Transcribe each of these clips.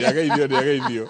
Nĩageithio, nĩageithio.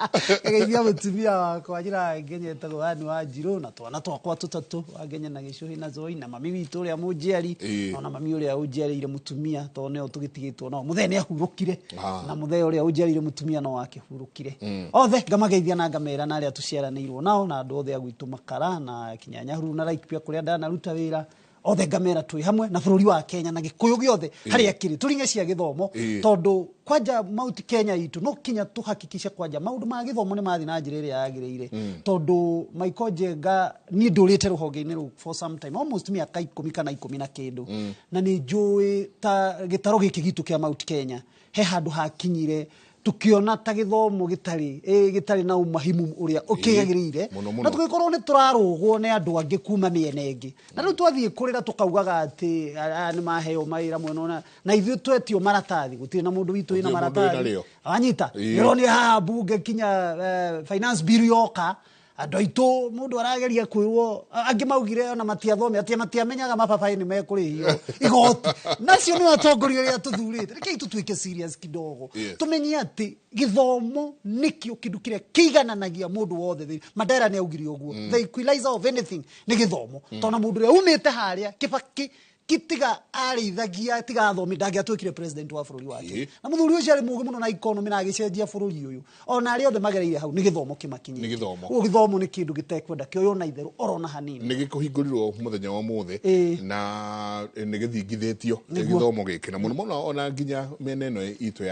Ngeithia mũtumia wakwa njĩra ngenye etagwo Ann Wanjirũ na twana twakwa tũtatũ, Wangenye na Gĩcũhĩ na Zoi, na mami witũ ũrĩa mũnjiari, ona mami ũrĩa ũnjiarĩire mũtumia tondũ nĩo tũgĩtigĩtwo nao. Mũthee nĩ ahurũkire na mũthee ũrĩa ũnjiarĩire mũtumia no akĩhurũkire. Othe ngamageithia na ngamera na arĩa tũciaranĩirwo nao na andũ othe a gwitũ Makara na kinya Nyahururu na Laikipia kũrĩa ndanaruta wĩra. Othe ngamera twĩ hamwe na bũrũri wa Kenya na gĩkũyũ gĩothe harĩa kĩrĩ tũringe cia gĩthomo, tondũ kwanja Mount Kenya itũ no kinya tũhakikishe kwanja maũndũ ma gĩthomo nĩ mathiĩ na njĩra ĩrĩa yagĩrĩire, tondũ Michael Njenga niĩ ndũrĩte rũhonge-inĩ rũu for some time, almost mĩaka 10 kana 10 na kĩndũ, na nĩ njũĩ ta gĩtaro gĩkĩ gitũ kĩa Mount Kenya he handũ hakinyire tukiona ta gĩthomo gĩtarĩ gĩtarĩ na ũmahimu ũrĩa ũkĩagĩrĩire, Mũno, mũno. na tũgĩkorwo nĩ tũrarũgwo nĩ andũ angĩ kuma mĩena ĩngĩ, na rĩu twathiĩ kũrĩra tũkaugaga atĩ aya nĩ maheo mawĩra mwena ũna, na ithuĩ twetio maratathi gũtirĩ na mũndũ witũ wĩna Gũtirĩ mũndũ wĩna maratathi. rĩo. Wanyita? Nĩũronire haha mbunge kinya finance bill yoka, andũ aitũ mũndũ arageria kwĩrwo, angĩ maugire ona matiathome atĩ matiamenyaga mababaĩ nĩ mekũrĩhio igoti, nacio nĩ atongoria arĩa tũthurĩte. Rekei tũtuĩke serious kidogo, tũmenye atĩ gĩthomo nĩkĩo kĩndũ kĩrĩa kĩigananagia mũndũ wothe thĩinĩ. Mandela nĩ augire ũguo, the equalizer of anything nĩ gĩthomo, tondũ mũndũ ũrĩa umĩte harĩa Kibaki kitiga arĩithagia tiga athomi ndangĩatuĩkire president wa bũrũri wake. Na mũthuri ũcio arĩ mũgĩ mũno na economy na agĩcenjia bũrũri ũyũ, ona arĩa othe magereire hau nĩ gĩthomo kĩmakinyĩtie. Nĩ gĩthomo. Ũguo gĩthomo nĩ kĩndũ gĩtekwenda kĩoywo na itherũ orona hanini. Nĩ gĩkũhingũrirwo mũthenya wa ũmũthĩ na nĩ gĩthingithĩtio gĩthomo gĩkĩ na mũno mũno ona nginya mĩena ĩno itũ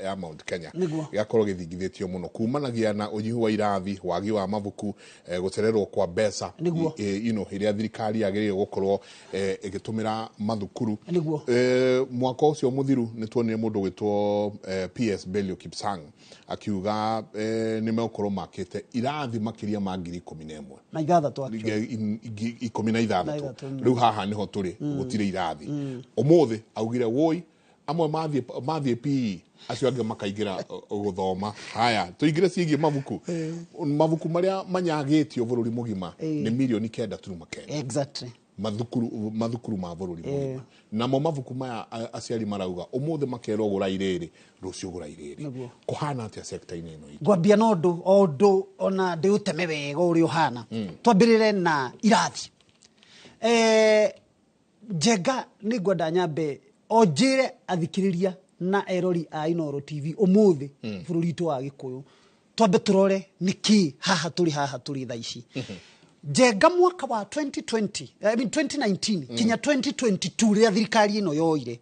ya Mount Kenya, gĩgakorwo gĩthingithĩtio mũno kumanagia na ũnyihu wa irathi, wagi wa mabuku, gũcererwo kwa mbeca iria thirikari yagĩrĩire gũkorwo ĩgĩtũmĩra mathukuru. Mwaka ũcio mũthiru nĩ tuonire mũndũ ũgwĩtwo PS Belio Kipsang akiuga nĩ megũkorwo makĩte irathi makĩria ma 16,000. Na ithathatũ actually. 16. Na ithathatũ. Rĩu haha nĩho tũrĩ, gũtirĩ irathi. Ũmũthĩ augire woi amwe mathiĩ PE, acio angĩ makaingĩra gũthoma. Haya, tũingĩre ciĩgiĩ mabuku. Mabuku marĩa manyagĩtio bũrũri mũgima nĩ mirioni 9.9. Mathukuru ma bũrũri mũgima. Namo mabuku maya aciari marauga ũmũthĩ makerwo gũra irĩrĩ, rũciũ gũra irĩrĩ. Kũhana atĩa sector-inĩ ĩno itũ? Ngwambia na ũndũ o ũndũ ona ndĩũteme wega ũrĩa ũhana. Twambĩrĩre na irathi. Njenga nĩ ngwenda nyambe o njĩre athikĩrĩria na erori a Inooro TV ũmũthĩ bũrũri witũ wa Gĩkũyũ twambe tũrore nĩkĩ haha tũrĩ, haha tũrĩ thaa ici. Njenga mwaka wa 2020, I mean 2019 kinya 2022 rĩrĩa thirikari ĩno yoire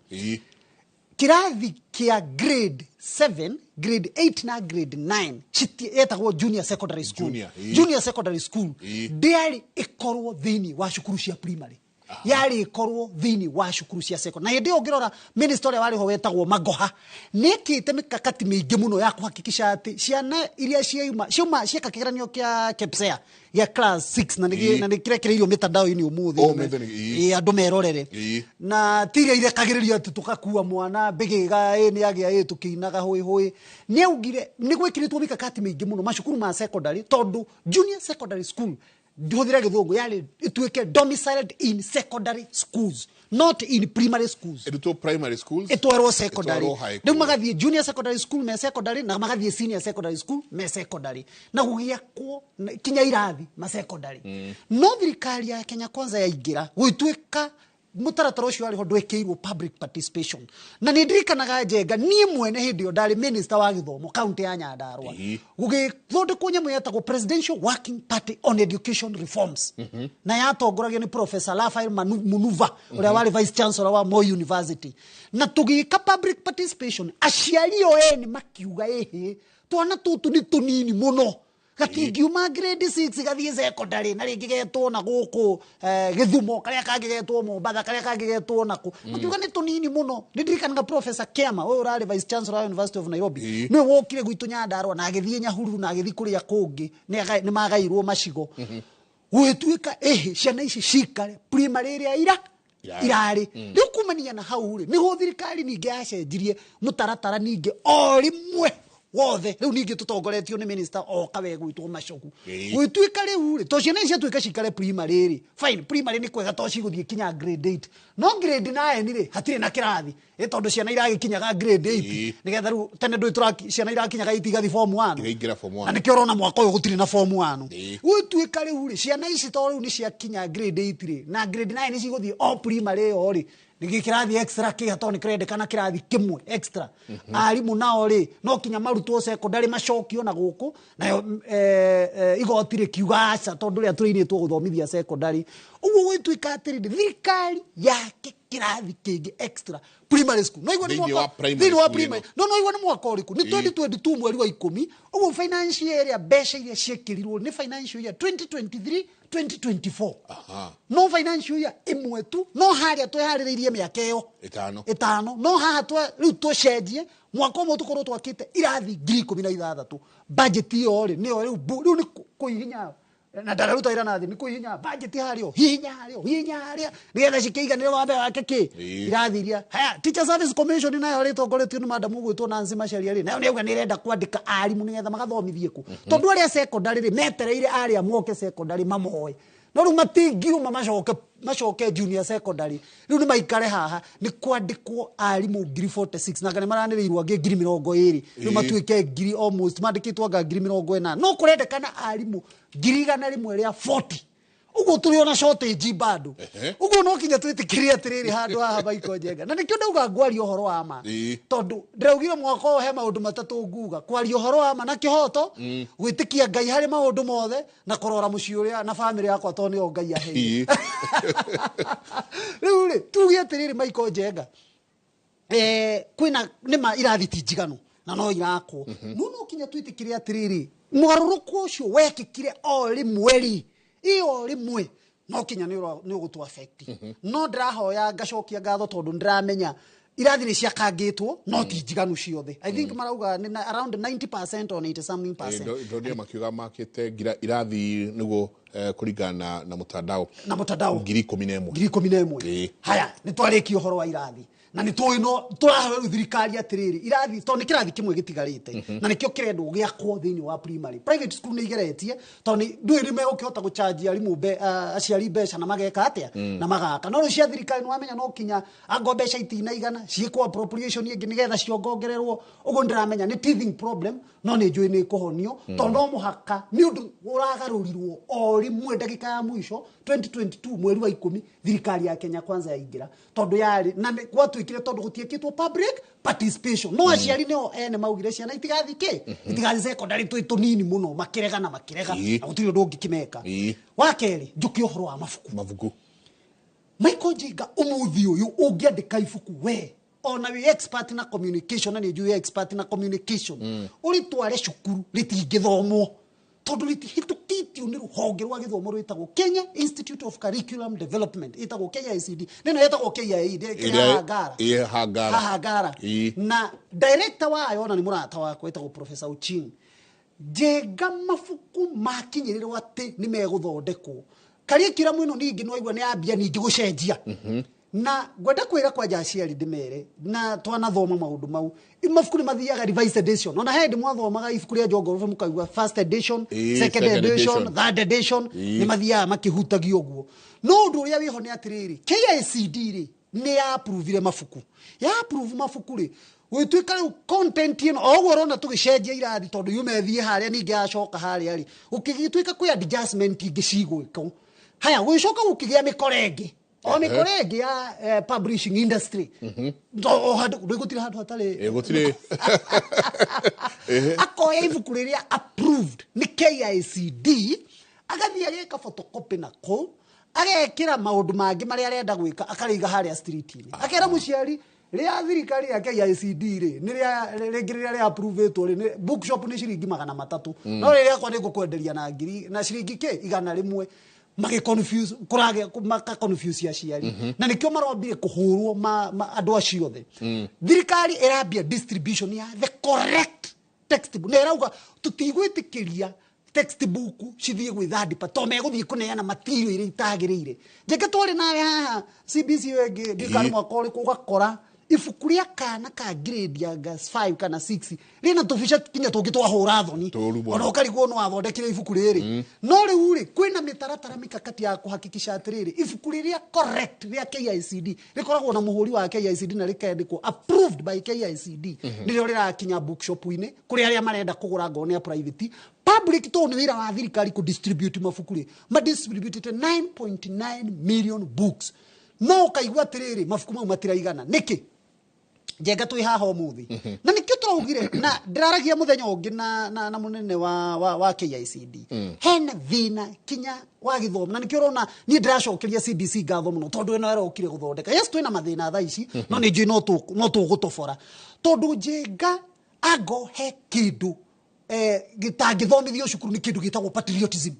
kĩrathi kĩa grade 7, grade 8 na grade 9 yetagwo junior secondary school. Junior, Junior secondary school ndĩarĩ ĩkorwo thĩinĩ wa cukuru cia primary, yarĩ ĩkorwo thĩinĩ wa cukuru cia secondary. Na hĩndĩ ĩyo ũngĩrora minister ũrĩa warĩ ho wetagwo Magoha nĩekĩte mikakati mĩingĩ mũno ya kũhakikisha atĩ ciana iria ciauma cieka kĩgeranio kĩa KPSEA gĩa class 6 na na nĩ kĩrekereirio mĩtandao-inĩ ũmũthĩ. Oh, mĩthĩ nĩ- Ĩĩ, andũ merorere. Na ti iria irekagĩrĩrio atĩ tũgakua mwana mbĩgĩga ĩ nĩ agĩa ĩ tũkĩinaga hũĩ hũĩ. Nĩ augire nĩ gwĩkĩrĩtwo mikakati mĩingĩ mũno macukuru ma secondary, tondũ junior secondary school hũthĩre gĩthũngũ yarĩ ĩtuĩke domiciled in secondary schools, not in primary schools. Ĩrutwo primary schools, ĩtwarwo secondary. Ĩtwarwo high school. Rĩu magathiĩ junior secondary school me secondary na magathiĩ senior secondary school me secondary na gũgĩakwo kinya irathi ma secondary. No thirikari ya Kenya Kwanza yaingĩra gũgĩtuĩka mũtaratara ũcio warĩ ho ndwekĩirwo public participation. Na nĩ ndirikanaga Njenga niĩ mwene hĩndĩ ĩyo ndarĩ minister wa gĩthomo kaunti ya Nyandarua, gũgĩthondekwo nyamũ yetagwo Presidential Working Party on Education Reforms, na yatongoragio nĩ Professor Raphael Munuva ũrĩa warĩ vice chancellor wa Moi University, na tũgĩka public participation. Aciari o ene makiuga ĩhĩ twana tũtũ nĩ tũnini mũno, gatingiuma grade 6 gathiĩ secondary na rĩngĩ getwo na gũkũ Gĩthumo, karĩa kangĩ getwo Mombatha, karĩa kangĩ getwo nakũ, makiuga nĩ tũnini mũno. Nĩ ndirikanaga Professor Kiama ũyũ ũrarĩ vice chancellor wa University of Nairobi, nĩwe wokire gwitũ Nyandarua na agĩthiĩ Nyahururu na agĩthiĩ kũrĩa kũngĩ, nĩ magairwo macigo, gũgĩtuĩka ĩhĩ ciana ici cikare primary ĩrĩa ira Irarĩ. Irarĩ. Rĩu kumania na hau rĩ, nĩguo thirikari ningĩ yacenjirie mũtaratara ningĩ o rĩmwe. Wothe rĩu ningĩ tũtongoretio nĩ minister oka we gwĩtwo Machogu. Gwĩtuĩka rĩu rĩ, to ciana ici ciatuĩka cikare primary rĩ, fine, primary nĩ kwega to cigũthiĩ kinya grade 8, no grade 9 rĩ, hatirĩ na kĩrathi ĩ, tondũ ciana iragikinyaga grade 8. Nigetha rĩu tene ndũĩ ciana irakinyaga 8 igathiĩ form 1. Ikaingĩra form 1. Na nĩkĩo ũrona mwaka ũyũ gũtirĩ na form 1. Gwĩtuĩka rĩu rĩ, ciana ici to rĩu nĩ ciakinya grade 8 rĩ, na grade 9 cigũthiĩ o primary ĩyo rĩ, nĩkĩ kĩrathi extra kĩha tondũ nĩ kĩrendekana kĩrathi kĩmwe extra. Arimũ nao rĩ, no kinya marutwo secondary macokio na gũkũ nayo igoti rĩkiuga aca, tondũ rĩa tũrĩinĩtwo gũthomithia secondary. Ũguo gwĩtuĩka atĩrĩrĩ, thirikari yake kĩrathi kĩngĩ extra primary school. No igua nĩ Thĩinĩ mwaka wa primary thĩinĩ wa school primary. ĩno. No igua nĩ mwaka ũrĩkũ? Nĩ 2022 mweri wa 10. Ũguo financial year ĩrĩa mbeca iria ciĩkĩrirwo nĩ financial year 2023 2024. No financial year ĩmwe tu, no harĩa tweharĩrĩirie mĩaka ĩyo Ĩtano. Ĩtano. No haha rĩu tũcenjie mwaka ũmwe tũkorwo twakĩte irathi ngiri ikũmi na ithathatũ. Budget ĩyo rĩ, nĩyo rĩu rĩu nĩ kũhihinya na ndararuta wĩra na thĩ, nĩ kũhihinya budget harĩa ũ, hihinya harĩa ũ, hihinya harĩa, nĩgetha cikĩiganĩre wambe wake kĩ? Irathi iria. Haya, Teacher Service Commission nayo rĩ, ĩtongoretio nĩ madam ũgwĩtwo Nancy Macharia rĩ, nayo nĩ yauga nĩ ĩrenda kwandĩka arimũ nĩgetha magathomithie kũ. Tondũ arĩa secondary rĩ, metereire arĩa moke secondary mamoe. No rĩu matingiuma macoke junior secondary. Rĩu nĩ maikare haha, nĩ kwandĩkwo arimũ ngiri 46, na anga nĩ maranĩrĩirwo angĩ ngiri mĩrongo ĩrĩ. Rĩu matuĩke ngiri almost, mandĩkĩtwo anga ngiri mĩrongo ĩnana. No kũrendekana arimũ ngiri igana rĩmwe rĩa 40. Ũguo tũrĩ ona shortage bado. Ũguo no kinya twĩtĩkĩrie atĩrĩrĩ handũ haha Michael Njenga. Na nĩkĩo ndauga ngwaria ũhoro wa ma. Tondũ ndĩraugire mwaka ũyũ he maũndũ matatũ nguga. Kwaria ũhoro wa ma na kĩhoto, gwĩtĩkia Ngai harĩ maũndũ mothe, na kũrora mũciĩ ũrĩa na bamĩrĩ yakwa tondũ nĩyo Ngai aheire. Rĩu rĩ, tuge atĩrĩrĩ Michael Njenga. Kwĩna nĩma irathi ti njiganu na no irakwo. No no kinya twĩtĩkĩre atĩrĩrĩ, mũgarũrũku ũcio wekĩkire o rĩmwe rĩ, ĩ o rĩmwe no kinya nĩ ũgũtũ affect. No ndĩrahoya ngacokia ngatho tondũ ndĩramenya irathi nĩ ciakangĩtwo no ti njiganu ciothe. I think marauga nĩ around 90% or 80 something percent. Ndonire makiuga makĩte ngira irathi nĩguo, kũringana na mtandao. Na mtandao. Ngiri ikũmi na ĩmwe. Ngiri ikũmi na ĩmwe. Haya, nĩ twarĩkia ũhoro wa irathi. Na nĩ tũĩ no tũrahoya rĩu thirikari atĩrĩrĩ, irathi tondũ nĩ kĩrathi kĩmwe gĩtigarĩte. Na nĩkĩo kĩrendwo gĩakwo thĩinĩ wa primary. Private school nĩ igeretie tondũ nĩ ndũĩ nĩ megũkĩhota gũchanjia arimũ aciari mbeca na mageka atĩa? Na magaka. No rĩu cia thirikari nĩ wamenya no kinya ango mbeca itinaigana ciĩkwo appropriation ĩngĩ nĩgetha ciongongererwo. Ũguo ndĩramenya nĩ teething problem, no nĩ njũĩ nĩ ĩkũhonio. Tondũ no mũhaka nĩ ũndũ ũragarũrirwo o rĩmwe ndagĩka ya mũico 2022 mweri wa 10 thirikari ya Kenya Kwanza yaingĩra. Tondũ yarĩ na nĩ gwatuĩkire tondũ gũtiĩkĩtwo public participation. No aciari nĩo ene maugire ciana itigathiĩ kĩ? Itigathiĩ secondary twĩ tũnini mũno, makĩrega na makĩrega. Na gũtirĩ ũndũ ũngĩkĩmeka. Wa kerĩ, njũke ũhoro wa mabuku. Mabuku. Michael Njenga ũmũthĩ ũyũ ũngĩandĩka ibuku we ona wĩ expert na communication, na nĩ njũĩ expert na communication. Ũrĩtware cukuru rĩtingĩthomwo tondũ rĩtihĩtũkĩtio nĩ rũhonge rwa gĩthomo rwĩtagwo Kenya Institute of Curriculum Development, ĩtagwo KICD. Nĩno ĩtagwo KIE, ndĩ- Ĩrĩa haha Ngara. ĩ haha Ngara. Haha Ngara. Na director wayo ona nĩ mũrata wakwa ĩtagwo Professor Ochieng. Njenga mabuku makinyĩrĩrwo atĩ nĩ megũthondekwo. Curriculum ĩno ningĩ nĩ waigua nĩ yambia ningĩ gũcenjia. Na ngwenda kwĩra kwanja aciari ndĩmere na twanathoma maũndũ mau, mabuku nĩ mathiaga revised edition. Ona he hĩndĩ mwathomaga ibuku rĩa Jongorobe mũkaigua first edition, second second edition, edition. third edition, nĩ mathiaga makĩhutagia ũguo. No ũndũ ũrĩa wĩho nĩ atĩrĩrĩ, KICD rĩ nĩ ya approve-ire mabuku. Ya approve mabuku rĩ, gwĩtuĩka rĩu content ĩno, o ũguo ũrona tũgĩcenjia irathi tondũ yuma ĩthiĩ harĩa ningĩ yacoka harĩa rĩ, gũkĩgĩtuĩka kwĩ adjustment ingĩ cigwĩkwo. Haya, gũgĩcoka gũkĩgĩa mĩkora ĩngĩ. O mĩkora ĩngĩ ya publishing industry. O handũ, ndũĩ gũtirĩ handũ hatarĩ. Gũtirĩ. Akoya ibuku rĩrĩa approved nĩ KICD, agathiĩ ageka photocopy na kũu, agekĩra maũndũ mangĩ marĩa arenda gwĩka, akarĩiga harĩa street-inĩ. Akera mũciari, rĩa thirikari ya KICD rĩ, nĩ rĩa, rĩngĩ rĩrĩa rĩa approve-ĩtwo rĩ, nĩ bookshop nĩ ciringi magana matatũ. No rĩrĩa rĩakwa nĩ ngũkwenderia na ngiri, na ciringi kĩ? Igana rĩmwe. Magĩ confuse, kũragĩa, maka confuse aciari. Na nĩkĩo marombire kũhũrwo andũ acio othe. Thirikari ĩrambia distribution ya the correct textbook. Na ĩrauga tũtigwĩtĩkĩria textbook cithiĩ gwĩ third party, tondũ megũthiĩ kũneana material iria itagĩrĩire. Njeke twarĩ nawe haha CBC ĩyo ĩngĩ, ndikari mwaka ũrĩkũ ũgakora Ibuku rĩa kana ka grade ya gas 5 kana 6 rĩna tũbica kinya tũngĩ twahũra thoni. Tũũru mũno. Ona ũkarigwo no athondekire ibuku rĩrĩ. No rĩu rĩ, kwĩna mĩtaratara mikakati ya kũhakikisha atĩrĩrĩ, ibuku rĩrĩa correct rĩa KICD rĩkoragwo na mũhũri wa KICD na rĩkandĩkwo approved by KICD, nĩrĩo rĩrakinya bookshop-inĩ kũrĩ arĩa marenda kũgũra, ngoo nĩ a private. Public, tondũ nĩ wĩra wa thirikari kũ distribute mabuku rĩ, ma distributĩte 9.9 million books, no ũkaigua atĩrĩrĩ, mabuku mau matiraigana. Nĩkĩ, Njenga, twĩ haha ũmũthĩ? Na nĩkĩo tũraugire na ndĩraragia mũthenya ũngĩ na mũnene wa KICD, hena thĩna kinya wa gĩthomo, na nĩkĩo ũrona niĩ ndĩracokeria CBC ngatho mũno, tondũ ĩno ĩrokire gũthondeka. Yes, twĩna mathĩna thaa ici, no nĩ njũĩ no tũgũtobora, tondũ, Njenga, ango he kĩndũ gĩtangĩthomithio cukuru, nĩ kĩndũ gĩtagwo patriotism.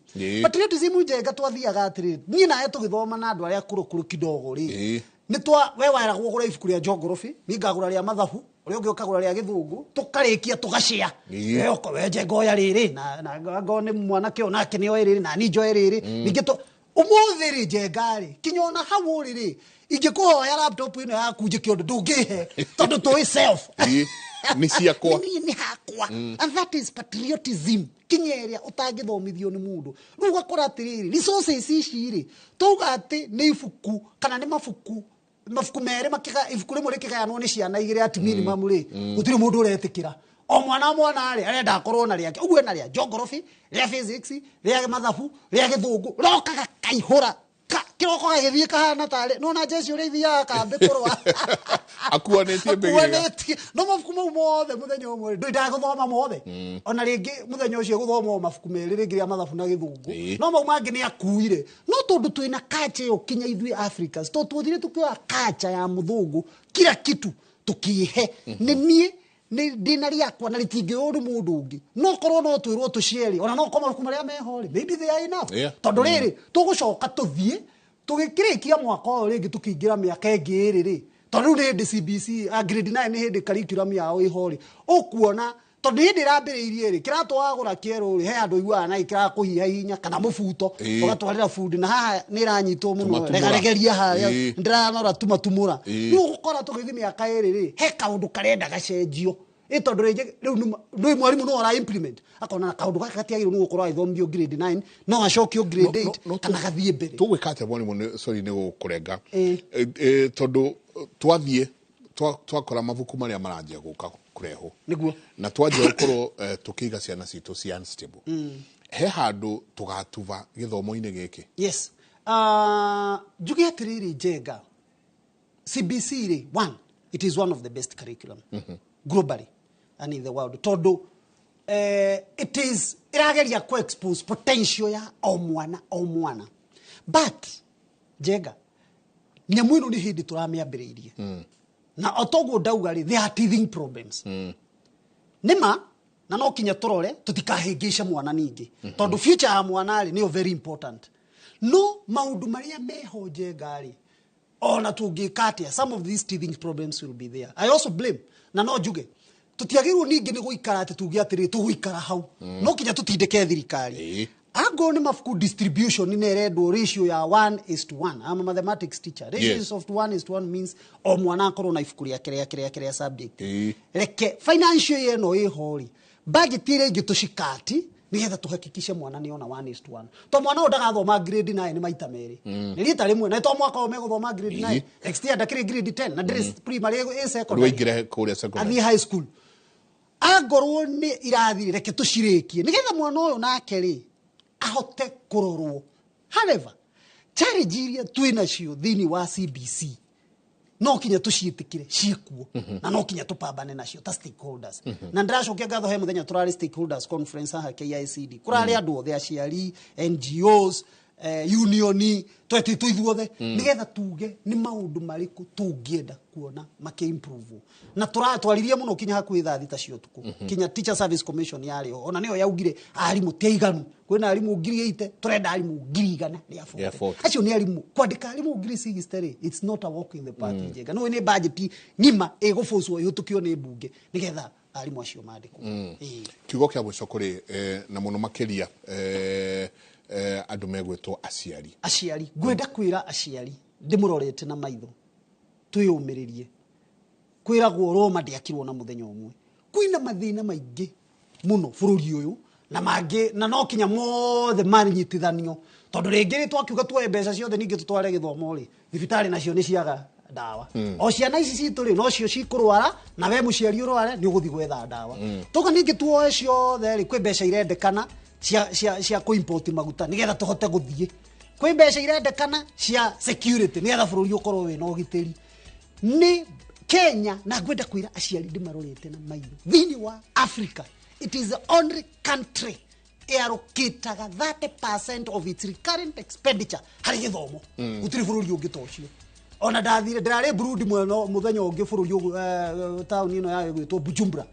Patriotism, Njenga, twathiaga atĩrĩrĩ, niĩ nawe tũgĩthoma na andũ arĩa akũrũ kũrũ kidogo rĩ, nĩ twa we weragwo gũra ibuku rĩa geography, niĩ ngagũra rĩa mathabu, ũrĩa ũngĩ ũkagũra rĩa gĩthũngũ, tũkarĩkia tũgacĩa. We we Njenga oya rĩrĩ, na ngo nĩ mwanake ũyũ nake nĩ oe rĩrĩ, na niĩ njoe rĩrĩ. Ningĩ tũ ũmũthĩ rĩ, Njenga rĩ, kinya ona hau ũrĩ rĩ, ingĩkũhoya laptop ĩno yaku njĩke ũndũ, ndũngĩhe, tondũ tũĩ self. Nĩ ciakwa. Niĩ nĩ hakwa, and that is patriotism, kinya ĩrĩa ũtangĩthomithio nĩ mũndũ. Rĩu ũgakora atĩrĩrĩ, resources ici rĩ, tauga atĩ nĩ ibuku kana nĩ mabuku merĩ makĩga, ibuku rĩmwe rĩkĩgayanwo nĩ ciana igĩrĩ at minimum rĩ, gũtirĩ mũndũ ũretĩkĩra. O mwana mwana rĩ, arenda akorwo na rĩake. Ũguo ena rĩa geography, rĩa physics, rĩa mathabu, rĩa gĩthũngũ, rokaga kaihũra kĩroko gagĩthiĩ kahana tarĩ nona jeshi ũrĩa ithiaga kambĩ kũrũa. Akuanĩtie mbĩgĩga. Akuanĩtie no mabuku mau mothe mũthenya ũmwe ndũi ndagũthoma mothe. Ona rĩngĩ mũthenya ũcio gũthoma o mabuku merĩ, rĩngĩ rĩa mathabu na gĩthũngũ. No mau mangĩ nĩ akuire. No tondũ twĩna culture ĩyo kinya ithuĩ Africans, tondũ twathire tũkĩoya culture ya mũthũngũ, kila kitu tũkĩhe nĩ niĩ nĩ ndĩna rĩakwa na rĩtingĩoywo nĩ mũndũ ũngĩ. No korwo no twĩrwo tũciere, ona no korwo mabuku marĩa meho rĩ, maybe they are enough. Tondũ rĩrĩ, tũgũcoka tũthiĩ tũgĩkĩrĩkia mwaka ũyũ rĩngĩ, tũkĩingĩra mĩaka ĩngĩ ĩrĩ rĩ, tondũ rĩu nĩ hĩndĩ CBC a grade 9, nĩ hĩndĩ curriculum yao ĩho rĩ, ũkuona tondũ nĩ hĩndĩ ĩrambĩrĩirie rĩ, kĩratũ wagũra kĩerũ rĩ, he andũ iguaga na kĩrakũhiha hinya kana mũbuto, ũgatwarĩra bundi, na haha nĩ ĩranyitwo mũno. Tumatumũra. Regaregeria harĩa ndĩranora tumatumũra. Rĩu ũgũkora tũgĩthiĩ mĩaka ĩrĩ rĩ, he kaũndũ karenda gacenjio, ĩ tondũ rĩngĩ rĩu nĩ mwarimũ no ara implement, akona na kaũndũ gaka gatiagĩrĩirwo nĩ gũkorwo agĩthomithio grade 9, no acokio grade 8 kana gathiĩ mbere. Tũgwĩka atĩa, mwarimũ? Sorry nĩ gũkũrenga. Tondũ twathiĩ twakora mabuku marĩa maranjia gũka kũrehwo na twanjia gũkorwo tũkĩiga ciana citũ ci unstable, he handũ tũgatuba gĩthomo-inĩ gĩkĩ? Yes, njuge atĩrĩrĩ, Njenga, CBC rĩ, one, it is one of the best curriculum globally and in the world, tondũ it is ĩrageria ku expose potential ya o mwana o mwana. But Njenga, nyamũ ĩno nĩ hĩndĩ tũramĩambĩrĩirie, na o toguo ndauga rĩ, they are teething problems, nĩma, na no kinya tũrore tũtikahĩngĩce mwana ningĩ, tondũ future ya mwana rĩ, nĩyo very important. No maũndũ marĩa meho, Njenga rĩ, ona tũngĩka atĩa, some of these teething problems will be there. I also blame, na no njuge tũtiagĩrĩirwo ningĩ nĩ gũikara atĩ tuge atĩrĩ tũgũikara hau, no kinya tũtindĩke thirikari. Angorwo nĩ mabuku distribution nĩ ĩrendwo ratio ya 1:1, I'm a mathematics teacher, ratio of 1:1 means o mwana akorwo na ibuku rĩake rĩa subject. Reke financial year ĩno ĩho rĩ, budget ĩrĩa ĩngĩ tũcikati nigetha tũhakikishe mwana nĩ ona 1:1, to mwana ũyũ ndagathoma grade 9 nĩ maita merĩ, nĩ rita rĩmwe, na to mwaka ũyũ megũthoma grade 9, next year ndakĩrĩ grade 10 na ndĩrĩ primary, ĩ secondary. Rĩu aingĩre kũrĩa secondary. Athiĩ high school. Angorwo nĩ irathi, reke tũcirĩkie nigetha mwana ũyũ nake rĩ ahote kũrorwo. However, challenge iria twĩ nacio thĩinĩ wa CBC no kinya tũciĩtĩkĩre ciĩkuo, na no kinya tũpambane nacio ta stakeholders. Na ndĩracokia ngatho, he mũthenya tũrarĩ stakeholders conference haha KICD, kũrarĩ andũ othe, aciari, NGOs, unioni, twetĩtwo ithuothe nĩgetha tuge nĩ maũndũ marĩkũ tũngĩenda kuona makĩ-improve. Na tũratwaririe mũno kinya hakuhĩ thaa 6 cia ũtukũ, kinya Teacher Service Commission yarĩ ho, ona nĩyo yaugire arimũ ti aiganu, kwĩna arimũ 80,000, tũrenda arimũ 140,000. Rĩa 40. Acio nĩ arimũ kwandĩka arimũ 60,000 rĩ, it's not a walk in the park, Njega. No nĩ budget ng'ima ĩgũbũcwo ĩhĩtũkio nĩ mbunge nĩgetha arimũ acio mandĩkwo. Kiugo kĩa mũico kũrĩ na mũno makĩria andũ megwĩtwo aciari. Aciari, ngwenda kwĩra aciari ndĩmũrorete na maitho, twĩyũmĩrĩrie. Kwĩragwo Roma ndĩakirwo na mũthenya ũmwe. Kwĩna mathĩna maingĩ mũno bũrũri ũyũ na mangĩ, na no kinya mothe manyitithanio, tondũ rĩngĩ rĩ twakiuga tuoe mbeca ciothe ningĩ tũtware gĩthomo rĩ, thibitarĩ nacio nĩ ciaga ndawa. O ciana ici citũ rĩ, nocio cikũrwara, na we mũciari ũrware nĩ ũgũthiĩ gwetha ndawa. Toka ningĩ tuoe ciothe rĩ, kwĩ mbeca irendekana cia kũ-import maguta nĩgetha tũhote gũthiĩ. Kwĩ mbeca irendekana cia security nĩgetha bũrũri ũkorwo wĩna ũgitĩri. Nĩ Kenya, na ngwenda kwĩra aciari ndĩmarorete na maitho, thĩinĩ wa Africa it is the only country ĩarũkĩtaga 30% of its recurrent expenditure harĩ gĩthomo. Gũtirĩ bũrũri ũngĩ ta ũcio. Ona ndathire, ndĩrarĩ Burundi mwena mũthenya ũngĩ, bũrũri taũni ĩno ya ĩgwĩtwo Bujumbura.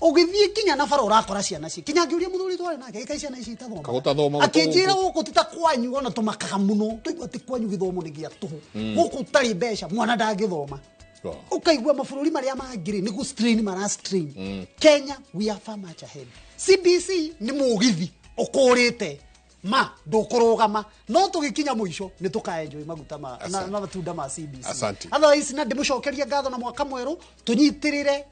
Ũgĩthiĩ kinya na bara ũrakora ciana ci kinya, ngĩũria mũthuri twarĩ nake, gĩkai ciana ici itathoma? Kagũtathoma. Akĩnjĩra gũkũ ti ta kwanyu, ona tũmakaga mũno tũigua atĩ kwanyu gĩthomo nĩ gĩa tũhũ, gũkũ ũtarĩ mbeca mwana ndangĩthoma. Ũkaigua mabũrũri marĩa mangĩ rĩ, nĩ gũ strain mara strain. Kenya, we are far much ahead. CBC nĩ mũgithi ũkũrĩte ma ndũkũrũgama, no tũgĩkinya mũico nĩ tũkaenjoy maguta ma na matunda ma CBC. Asante. Otherwise, na ndĩmũcokerie ngatho na mwaka mwerũ, tũnyitĩrĩre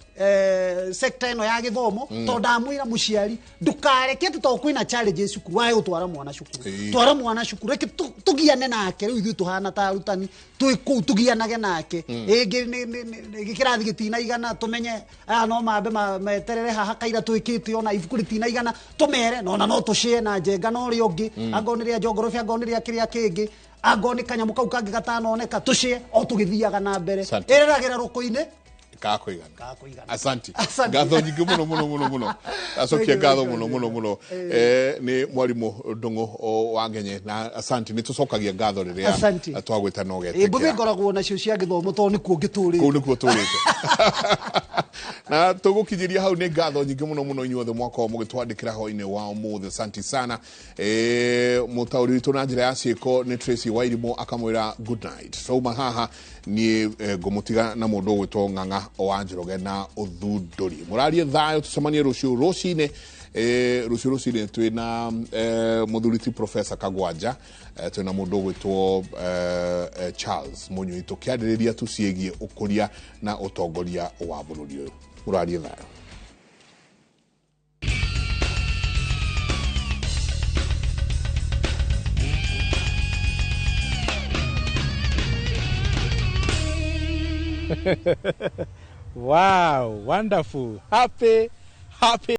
sector ĩno ya gĩthomo, tondũ ndamwĩra mũciari ndũkareke atĩ tondũ kwĩna challenges cukuru wae gũtwara mwana cukuru. Twara mwana cukuru, reke tũgiane nake. Rĩu ithuĩ tũhana ta arutani twĩ kũu, tũgianage nake. Ĩngĩ kĩrathi gĩtinaigana, tũmenye aya no mambe meterere haha kaira twĩkĩte, ona ibuku rĩtinaigana tũmere, na ona no tũshare na njenga na ũrĩa ũngĩ, angorwo nĩ rĩa geography, angorwo nĩ rĩa kĩrĩa kĩngĩ, angorwo nĩ kanyamũ kau kangĩ gatanoneka, tũshare o tũgĩthiaga na mbere. Asante. Ĩreragĩra rũkũ-inĩ Kakũigana. Kakũigana. Asante. Asante. Ngatho nyingĩ mũno mũno mũno mũno. Acokia ngatho mũno mũno mũno. Nĩ mwarimũ Ndung'u wa Ngenye, na asante, nĩ tũcokagia ngatho rĩrĩa Asante. twagwĩta na Ĩ, mbũthĩ ũgetĩkĩra. Ngoragwo nacio cia gĩthomo tondũ nĩkuo ngĩtũrĩte. Kũu nĩkuo tũrĩte na tũgũkinyĩria hau. Nĩ ngatho nyingĩ mũno mũno inyuothe mwakorwo mũgĩtwandĩkĩra hwainĩ wa ũmũthĩ. Asante sana. Mũtaũri witũ na njĩra ya ciĩko nĩ Tracy Wairimũ, akamwĩra good night. Twauma haha niĩ ngũmũtiga na mũndũ ũgwĩtwo Ng'ang'a wa Njoroge na ũthundũri. Mũrarie thayũ, tũcemanie rũciũ rũcinĩ. Rũciũ rũcinĩ twĩna mũthuri ti Professor Kagwanja, twĩna mũndũ ũgwĩtwo Charles Mũnyui, tũkĩarĩrĩria tu ciĩgiĩ ũkũria na ũtongoria wa bũrũri ũyũ. Mũrarie thayũ. Wow, wonderful. Happy, happy.